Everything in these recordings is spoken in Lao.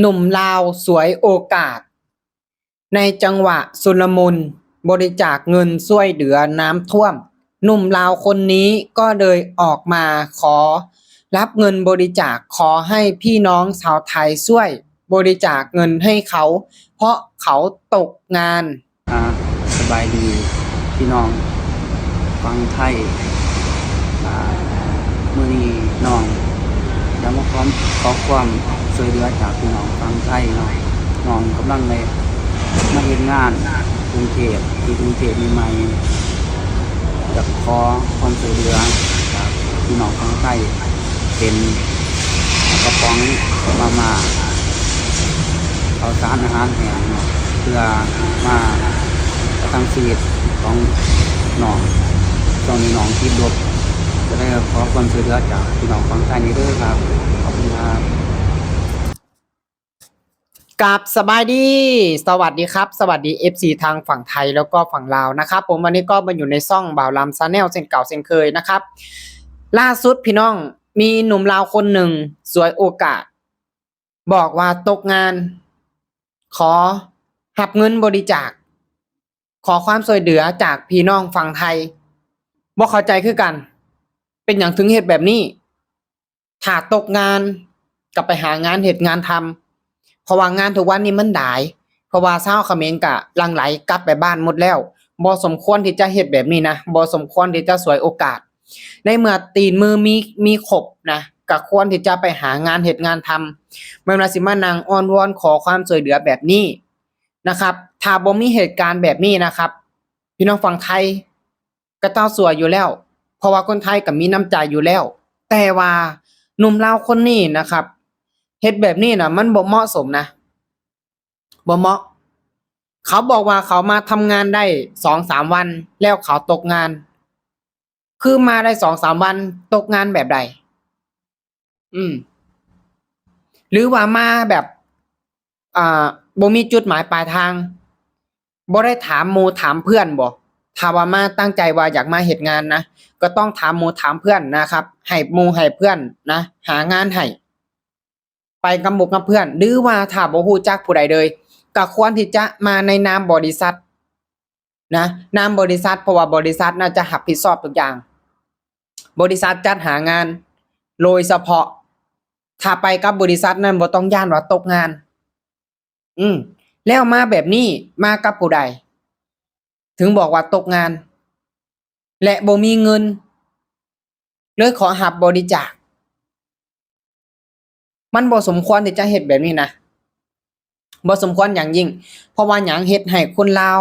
ໜຸ່ມລາວສວຍໂອກາດ ໃນຈັງຫວະຊຸນລະມຸນບໍລິຈາກເງິນຊ່ວຍເຫຼືອນ້ຳຖ້ວມ, ໜຸ່ມລາວຄົນນີ້ກໍເລີຍອອກມາຂໍຮັບເງິນບໍລິຈາກ, ຂໍໃຫ້ພີ່ນ້ອງຊາວໄທຊ່ວຍບໍລິຈາກເງິນໃຫ້ເຂົາ ເພາະເຂົາຕົກງານ. ອ່າ ສະບາຍດີພີ່ນ້ອງຝັ່ງໄທ. ອ່າ ມື້ນີ້ນ້ອງຢາກມາຂໍ ຂໍຄວາມຊ່ວຍເຫຼືອຈາກພີ່ນ້ອງຝັ່ງໄທເນາະ. ນ້ອງກຳລັງໄດ້ມາເຮັດງານກຸງເທບ ທີ່ກຸງເທບໃໝ່ໆ, ຢາກຂໍຄວາມຊ່ວຍເຫຼືອຈາກພີ່ນ້ອງຝັ່ງໄທ ເປັນກະປ໋ອງມາມ່າ ເຂົ້າສານອາຫານແຫ້ງເນາະ ເພື່ອມາປະທັງຊີວິດຂອງນ້ອງ. ຊ່ວງນີ້ນ້ອງຕິດລົບ ຈະໄດ້ຂໍຄວາມຊ່ວຍເຫຼືອຈາກພີ່ນ້ອງຝັ່ງໄທນີ້ເດີຄັບ. ຂອບຄຸນຄັບ. ກາບສະບາຍດີ ສະຫວັດດີຄັບ ສະຫວັດດີເອັຟຊີທາງຝັ່ງໄທ ແລ້ວກໍຝັ່ງລາວນະຄັບຜົມ. ວັນນີ້ກໍມາຢູ່ໃນຊ່ອງບ່າວລຳ Channel ເຊັ່ນເກົ່າເຊັ່ນເຄີຍນະຄັບ. ລ່າສຸດພີ່ນ້ອງ ມີໜຸ່ມລາວຄົນໜຶ່ງສວຍໂອກາດ ບອກວ່າຕົກງານ ຂໍຮັບເງິນບໍລິຈາກ ຂໍຄວາມຊ່ວຍເຫຼືອຈາກພີ່ນ້ອງຝັ່ງໄທ. ບໍ່ເຂົ້າໃຈຄືກັນ ເປັນຫຍັງເຖິງເຮັດແບບນີ້? ຖ້າຕົກງານກໍໄປຫາງານເຮັດງານທຳ ເພາະວ່າງານທຸກວັນນີ້ມັນຫຼາຍ, ເພາະວ່າຊາວຂະເໝນກໍຫຼັ່ງໄຫຼກັບໄປບ້ານໝົດແລ້ວ. ບໍ່ສົມຄວນທີ່ຈະເຮັດແບບນີ້ນະ, ບໍ່ສົມຄວນທີ່ຈະສວຍໂອກາດ. ໃນເມື່ອຕີນມືມີ ມີຄົບນະ, ກໍຄວນທີ່ຈະໄປຫາງານເຮັດງານທຳ, ແມ່ນວ່າຊິມານັ່ງອ້ອນວອນຂໍຄວາມຊ່ວຍເຫຼືອແບບນີ້ນະຄັບ. ຖ້າບໍ່ມີເຫດການແບບນີ້ນະຄັບ ພີ່ນ້ອງຝັ່ງໄທ ເຂົາເຈົ້າຊ່ວຍຢູ່ແລ້ວ, ເພາະວ່າຄົນໄທກໍມີນ້ຳໃຈຢູ່ແລ້ວ. ແຕ່ວ່າໜຸ່ມລາວຄົນນີ້ນະຄັບ ເຮັດແບບນີ້ນະ ມັນບໍ່ເໝາະສົມນະ, ບໍ່ເໝາະ. ເຂົາບອກວ່າເຂົາມາທຳງານໄດ້ສອງສາມວັນ ແລ້ວເຂົາຕົກງານ. ຄືມາໄດ້ສອງສາມວັນ ຕົກງານແບບໃດ? ອືມ ຫຼືວ່າມາແບບ ອ່າ ບໍ່ມີຈຸດໝາຍປາຍທາງ, ບໍ່ໄດ້ຖາມໝູ່ຖາມເພື່ອນບໍ? ຖ້າວ່າມາຕັ້ງໃຈວ່າຢາກມາເຮັດງານນະ ກໍຕ້ອງຖາມໝູ່ຖາມເພື່ອນນະຄັບ, ໃຫ້ໝູ່ໃຫ້ເພື່ອນນະ ຫາງານໃຫ້ ໄປກັບໝູ່ກັບເພື່ອນ. ຫຼືວ່າຖ້າບໍ່ຮູ້ຈັກຜູ້ໃດເລີຍ ກໍຄວນທີ່ຈະມາໃນນາມບໍລິສັດ ນະ ນາມບໍລິສັດ, ເພາະວ່າບໍລິສັດນະຈະຮັບຜິດຊອບທຸກຢ່າງ, ບໍລິສັດຈັດຫາງານໂດຍສະເພາະ. ຖ້າໄປກັບບໍລິສັດນັ້ນ ບໍ່ຕ້ອງຢ້ານວ່າຕົກງານ. ອືມ ແລ້ວມາແບບນີ້ ມາກັບຜູ້ໃດ ເຖິງບອກວ່າຕົກງານ ແລະ ບໍ່ມີເງິນ ເລີຍຂໍຮັບບໍລິຈາກ? ມັນບໍ່ສົມຄວນທີ່ຈະເຮັດແບບນີ້ນະ, ບໍ່ສົມຄວນຢ່າງຍິ່ງ. ເພາະວ່າຫຍັງ? ເຮັດໃຫ້ຄົນລາວ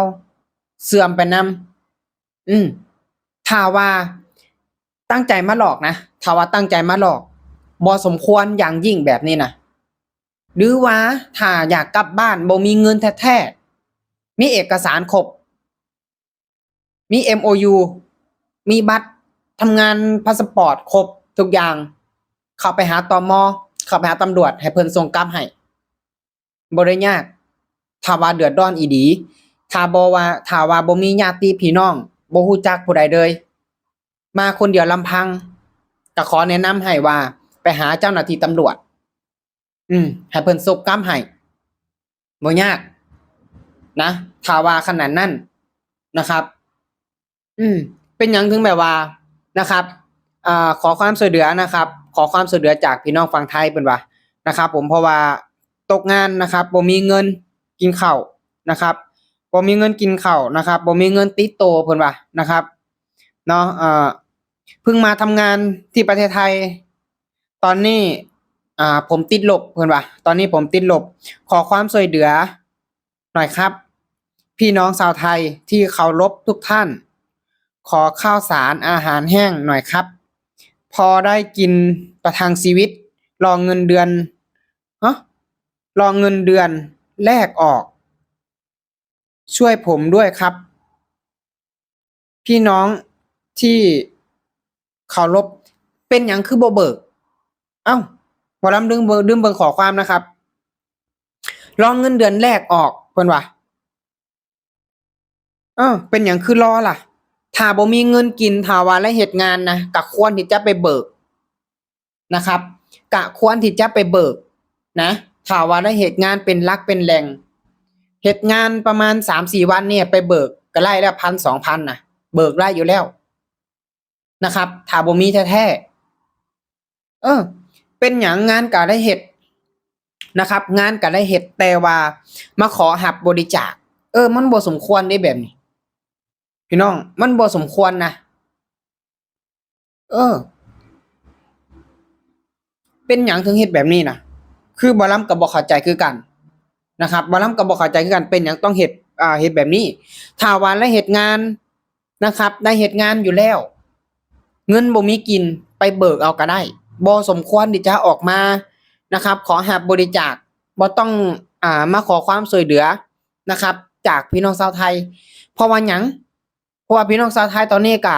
ເສື່ອມໄປນຳ. ອືມ ຖ້າວ່າຕັ້ງໃຈມາຫຼອກນະ, ຖ້າວ່າຕັ້ງໃຈມາຫຼອກ ບໍ່ສົມຄວນຢ່າງຍິ່ງແບບນີ້ນະ. ຫຼືວ່າຖ້າຢາກກັບບ້ານ ບໍ່ມີເງິນແທ້ໆ, ມີເອກະສານຄົບ, ມີເອັມໂອຢູ, ມີບັດທຳງານ ພາສປອດຄົບທຸກຢ່າງ, ເຂົ້າໄປຫາ ຕມ, ເຂົ້າໄປຫາຕຳຫຼວດ ໃຫ້ເພິ່ນສົ່ງກັບໃຫ້ ບໍ່ໄດ້ຍາກ. ຖ້າວ່າເດືອດຮ້ອນອີ່ຫຼີ, ຖ້າບໍ່ວ່າ ຖ້າວ່າບໍ່ມີຍາດຕິພີ່ນ້ອງ, ບໍ່ຮູ້ຈັກຜູ້ໃດເລີຍ, ມາຄົນດຽວລຳພັງ, ກໍຂໍແນະນຳໃຫ້ວ່າໄປຫາເຈົ້າໜ້າທີ່ຕຳຫຼວດ. ອືມ ໃຫ້ເພິ່ນສົ່ງກັບໃຫ້ ບໍ່ຍາກນະ ຖ້າວ່າຂະໜາດນັ້ນນະຄັບ. ອືມ ເປັນຫຍັງເຖິງແບບວ່ານະຄັບ ອ່າ ຂໍຄວາມຊ່ວຍເຫຼືອນະຄັບ, ຂໍຄວາມຊ່ວຍເຫຼືອຈາກພີ່ນ້ອງຝັ່ງໄທ ເພິ່ນວ່ານະຄັບຜົມ. ເພາະວ່າຕົກງານນະຄັບ, ບໍ່ມີເງິນກິນເຂົ້ານະຄັບ, ບໍ່ມີເງິນກິນເຂົ້ານະຄັບ, ບໍ່ມີເງິນຕິດໂຕ ເພິ່ນວ່ານະຄັບເນາະ. ເອີ ເພິ່ງມາທຳງານທີ່ປະເທດໄທ ຕອນນີ້ ອ່າ ຜົມຕິດລົບ ເພິ່ນວ່າ ຕອນນີ້ຜົມຕິດລົບ ຂໍຄວາມຊ່ວຍເຫຼືອໜ້ອຍຄັບ ພີ່ນ້ອງຊາວໄທທີ່ເຄົາລົບທຸກທ່ານ ຂໍຂ້າວສານອາຫານແຫ້ງໜ້ອຍຄັບ ພໍໄດ້ກິນປະທັງຊີວິດ ລໍເງິນເດືອນ ຮະ ລໍເງິນເດືອນແລກອອກ ຊ່ວຍຜົມດ້ວຍຄັບ ພີ່ນ້ອງທີ່ເຄົາລົບ. ເປັນຫຍັງຄືບໍ່ເບີກ? ເອົ້າ ໝໍລຳ ລືມເບິ່ງ ລືມເບິ່ງຂໍ້ຄວາມນະຄັບ. ລໍເງິນເດືອນແລກອອກ ເພິ່ນວ່າ. ເອີ ເປັນຫຍັງຄືລໍລະ? ຖ້າບໍ່ມີເງິນກິນ ຖ້າວ່າລະເຮັດງານນະ ກະຄວນທີ່ຈະໄປເບີກ ນະຄັບ ກະຄວນທີ່ຈະໄປເບີກນະ. ຖ້າວ່າໄດ້ເຮັດງານເປັນຫຼັກເປັນແຫຼ່ງ ເຮັດງານປະມານສາມສີ່ວັນນີ້ ໄປເບີກກໍໄດ້ແລ້ວ ພັນສອງພັນນະ ເບີກໄດ້ຢູ່ແລ້ວນະຄັບ ຖ້າບໍ່ມີແທ້ໆ. ເອີ ເປັນຫຍັງງານກໍໄດ້ເຮັດນະຄັບ ງານກໍໄດ້ເຮັດ ແຕ່ວ່າມາຂໍຮັບບໍລິຈາກ ເອີ ມັນບໍ່ສົມຄວນເດ້ແບບນີ້ ພີ່ນ້ອງ ມັນບໍ່ສົມຄວນນະ. ເອີ ເປັນຫຍັງເຖິງເຮັດແບບນີ້ນະ? ຄືໝໍລຳກໍບໍ່ເຂົ້າໃຈຄືກັນນະຄັບ ໝໍລຳກໍບໍ່ເຂົ້າໃຈຄືກັນ ເປັນຫຍັງຕ້ອງເຮັດ ອ່າ ເຮັດແບບນີ້? ຖ້າວ່າລາຍເຮັດງານນະຄັບ ໄດ້ເຮັດງານຢູ່ແລ້ວ ເງິນບໍ່ມີກິນ ໄປເບີກເອົາກໍໄດ້ ບໍ່ສົມຄວນທີ່ຈະອອກມານະຄັບ ຂໍຮັບບໍລິຈາກ ບໍ່ຕ້ອງ ອ່າ ມາຂໍຄວາມຊ່ວຍເຫຼືອນະຄັບ ຈາກພີ່ນ້ອງຊາວໄທ. ເພາະວ່າຫຍັງ? ເພາະວ່າພີ່ນ້ອງຊາວໄທຕອນນີ້ກະ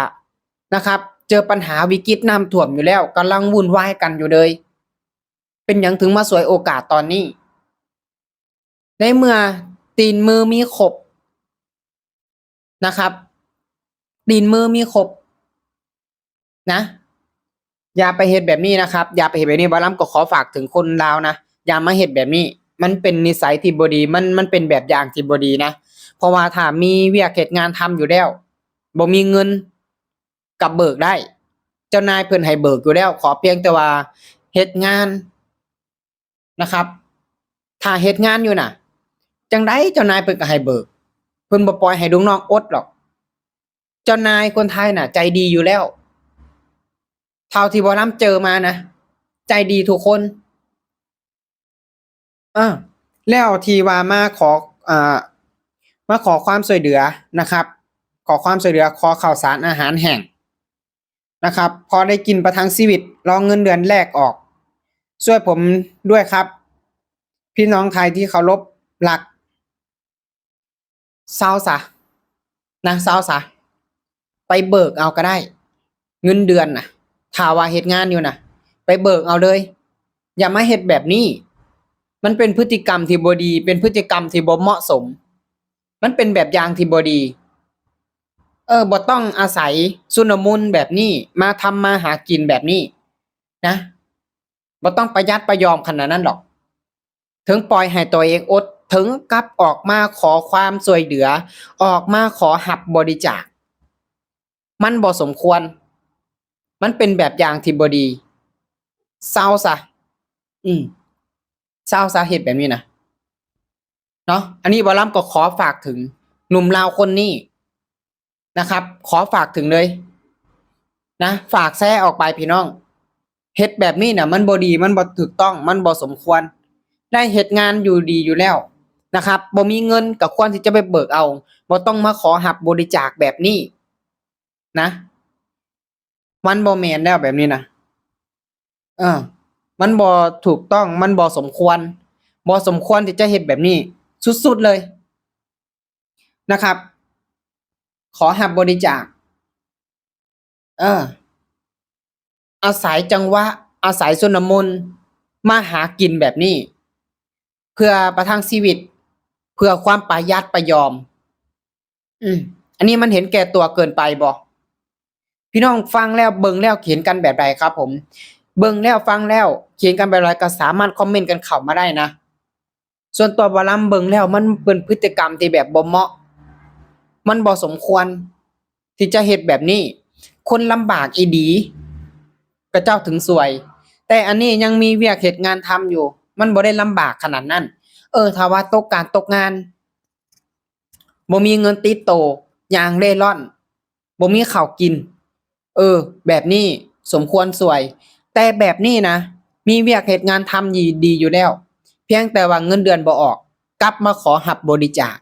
ນະຄັບ ເຈີປັນຫາວິກິດນ້ຳຖ້ວມຢູ່ແລ້ວ ກຳລັງວຸ່ນວາຍກັນຢູ່ເລີຍ ເປັນຫຍັງເຖິງມາສວຍໂອກາດຕອນນີ້? ໃນເມື່ອຕີນມືມີຄົບນະຄັບ ຕີນມືມີຄົບນະ ຢ່າໄປເຮັດແບບນີ້ນະຄັບ ຢ່າໄປເຮັດແບບນີ້. ໝໍລຳກໍຂໍຝາກເຖິງຄົນລາວນະ ຢ່າມາເຮັດແບບນີ້ ມັນເປັນນິໄສທີ່ບໍ່ດີ ມັນ ມັນເປັນແບບຢ່າງທີ່ບໍ່ດີນະ. ເພາະວ່າຖ້າມີວຽກເຮັດງານທຳຢູ່ແລ້ວ ບໍ່ມີເງິນ ກໍເບີກໄດ້ ເຈົ້ານາຍເພິ່ນໃຫ້ເບີກຢູ່ແລ້ວ ຂໍພຽງແຕ່ວ່າເຮັດງານນະຄັບ. ຖ້າເຮັດງານຢູ່ນະ ຈັ່ງໃດເຈົ້ານາຍເພິ່ນກໍໃຫ້ເບີກ ເພິ່ນບໍ່ປ່ອຍໃຫ້ລູກນ້ອງອົດດອກ. ເຈົ້ານາຍຄົນໄທນະໃຈດີຢູ່ແລ້ວ ເທົ່າທີ່ໝໍລຳເຈີມານະ ໃຈດີທຸກຄົນ. ເອີ ແລ້ວທີ່ວ່າມາຂໍ ເອີ ມາຂໍຄວາມຊ່ວຍເຫຼືອນະຄັບ ຂໍຄວາມຊ່ວຍເຫຼືອ ຂໍເຂົ້າສານອາຫານແຫ້ງນະຄັບ ພໍໄດ້ກິນປະທັງຊີວິດ ລໍເງິນເດືອນແລກອອກ ຊ່ວຍຜົມດ້ວຍຄັບ ພີ່ນ້ອງໄທທີ່ເຄົາລົບຮັກ. ເຊົາຊະນະ ເຊົາຊະ ໄປເບີກເອົາກໍໄດ້ ເງິນເດືອນນະ ຖ້າວ່າເຮັດງານຢູ່ນະ ໄປເບີກເອົາເລີຍ ຢ່າມາເຮັດແບບນີ້. ມັນເປັນພຶດຕິກຳທີ່ບໍ່ດີ ເປັນພຶດຕິກຳທີ່ບໍ່ເໝາະສົມ ມັນເປັນແບບຢ່າງທີ່ບໍ່ດີ. ເອີ ບໍ່ຕ້ອງອາໄສຊຸນລະມຸນແບບນີ້ ມາທຳມາຫາກິນແບບນີ້ນະ ບໍ່ຕ້ອງປະຢັດປະຍອມຂະໜາດນັ້ນດອກ. ເຖິງປ່ອຍໃຫ້ຕົວເອງອົດ ເຖິງກັບອອກມາຂໍຄວາມຊ່ວຍເຫຼືອ ອອກມາຂໍຮັບບໍລິຈາກ ມັນບໍ່ສົມຄວນ ມັນເປັນແບບຢ່າງທີ່ບໍ່ດີ. ເຊົາຊະ ອືມ ເຊົາຊະ ເຮັດແບບນີ້ນະ ເນາະ. ອັນນີ້ໝໍລຳກໍຂໍຝາກເຖິງໜຸ່ມລາວຄົນນີ້ ນະຄັບ ຂໍຝາກເຖິງເລີຍນະ ຝາກແຊອອກໄປພີ່ນ້ອງ. ເຮັດແບບນີ້ນະ ມັນບໍ່ດີ ມັນບໍ່ຖືກຕ້ອງ ມັນບໍ່ສົມຄວນ. ໄດ້ເຮັດງານຢູ່ດີຢູ່ແລ້ວນະຄັບ ບໍ່ມີເງິນກໍຄວນທີ່ຈະໄປເບີກເອົາ ບໍ່ຕ້ອງມາຂໍຮັບບໍລິຈາກແບບນີ້ນະ ມັນບໍ່ແມ່ນແລ້ວແບບນີ້ນະ. ເອີ ມັນບໍ່ຖືກຕ້ອງ ມັນບໍ່ສົມຄວນ ບໍ່ສົມຄວນທີ່ຈະເຮັດແບບນີ້ ສຸດໆເລີຍນະຄັບ. ຂໍຮັບບໍລິຈາກ ເອີ ອາໄສຈັງຫວະ ອາໄສຊຸນລະມຸນ ມາຫາກິນແບບນີ້ ເພື່ອປະທັງຊີວິດ ເພື່ອຄວາມປະຢັດປະຍອມ. ອືມ ອັນນີ້ມັນເຫັນແກ່ຕົວເກີນໄປບໍ່? ພີ່ນ້ອງຟັງແລ້ວເບິ່ງແລ້ວຄິດເຫັນກັນແບບໃດຄັບຜົມ? ເບິ່ງແລ້ວຟັງແລ້ວຄິດເຫັນກັນແບບໃດ ກໍສາມາດຄອມເມັນກັນເຂົ້າມາໄດ້ນະ. ສ່ວນຕົວໝໍລຳເບິ່ງແລ້ວ ມັນເປັນພຶດຕິກຳທີ່ແບບບໍ່ເໝາະ ມັນບໍ່ສົມຄວນທີ່ຈະເຮັດແບບນີ້. ຄົນລຳບາກອີ່ຫຼີ ຂະເຈົ້າເຖິງສວຍ ແຕ່ອັນນີ້ຍັງມີວຽກເຮັດງານທຳຢູ່ ມັນບໍ່ໄດ້ລຳບາກຂະໜາດນັ້ນ. ເອີ ຖ້າວ່າຕົກການຕົກງານ ບໍ່ມີເງິນຕິດໂຕ ຍ່າງເລ່ລ່ອນ ບໍ່ມີເຂົ້າກິນ ເອີ ແບບນີ້ສົມຄວນສວຍ. ແຕ່ແບບນີ້ນະ ມີວຽກເຮັດງານທຳດີ ດີຢູ່ແລ້ວ ພຽງແຕ່ວ່າເງິນເດືອນບໍ່ອອກ ກັບມາຂໍຮັບບໍລິຈາກ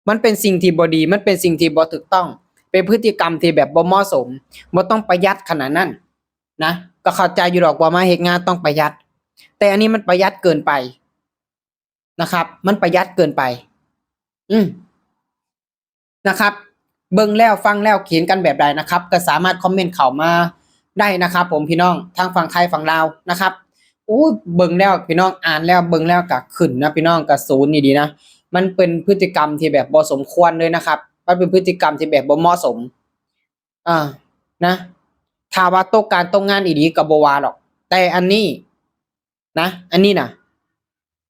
ມັນເປັນສິ່ງທີ່ບໍ່ດີ ມັນເປັນສິ່ງທີ່ບໍ່ຖືກຕ້ອງ ເປັນພຶດຕິກຳທີ່ແບບບໍ່ເໝາະສົມ. ບໍ່ຕ້ອງປະຢັດຂະໜາດນັ້ນນະ ກໍເຂົ້າໃຈຢູ່ດອກວ່າມາເຮັດງານຕ້ອງປະຢັດ ແຕ່ອັນນີ້ມັນປະຢັດເກີນໄປ ນະຄັບ ມັນປະຢັດເກີນໄປ ອືມ ນະຄັບ. ເບິ່ງແລ້ວຟັງແລ້ວຄິດເຫັນກັນແບບໃດນະຄັບ ກໍສາມາດຄອມເມັນເຂົ້າມາໄດ້ນະຄັບຜົມ ພີ່ນ້ອງ ທັງຝັ່ງໄທຝັ່ງລາວນະຄັບ. ໂອ້ຍ ເບິ່ງແລ້ວພີ່ນ້ອງ ອ່ານແລ້ວເບິ່ງແລ້ວກໍຂຶ້ນນະ ພີ່ນ້ອງ ກໍສູນອີ່ຫຼີນະ. ມັນເປັນພຶດຕິກຳທີ່ແບບບໍ່ສົມຄວນເລີຍນະຄັບ ມັນເປັນພຶດຕິກຳທີ່ແບບບໍ່ເໝາະສົມ ອ່າ ນະ. ຖ້າວ່າຕົກການຕົກງານອີ່ຫຼີກໍບໍ່ວ່າດອກ ແຕ່ອັນນີ້ ນະ ອັນນີ້ນະ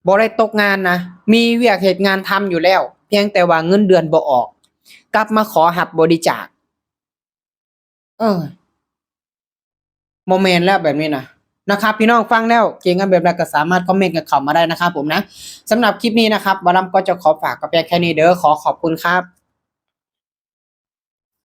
ບໍ່ໄດ້ຕົກງານນະ ມີວຽກເຮັດງານທຳຢູ່ແລ້ວ ພຽງແຕ່ວ່າເງິນເດືອນບໍ່ອອກ ກັບມາຂໍຮັບບໍລິຈາກ. ເອີ ບໍ່ແມ່ນແລ້ວແບບນີ້ນະ ນະຄັບ. ພີ່ນ້ອງຟັງແລ້ວເກັ່ງກັນແບບໃດກໍສາມາດຄອມເມັນກັນເຂົ້າມາໄດ້ນະຄັບຜົມນະ. ສຳລັບຄລິບນີ້ນະຄັບ ບ່າວລຳກໍຈະຂໍຝາກກໍພຽງແຄ່ນີ້ເດີ ຂໍຂອບຄຸນຄັບ.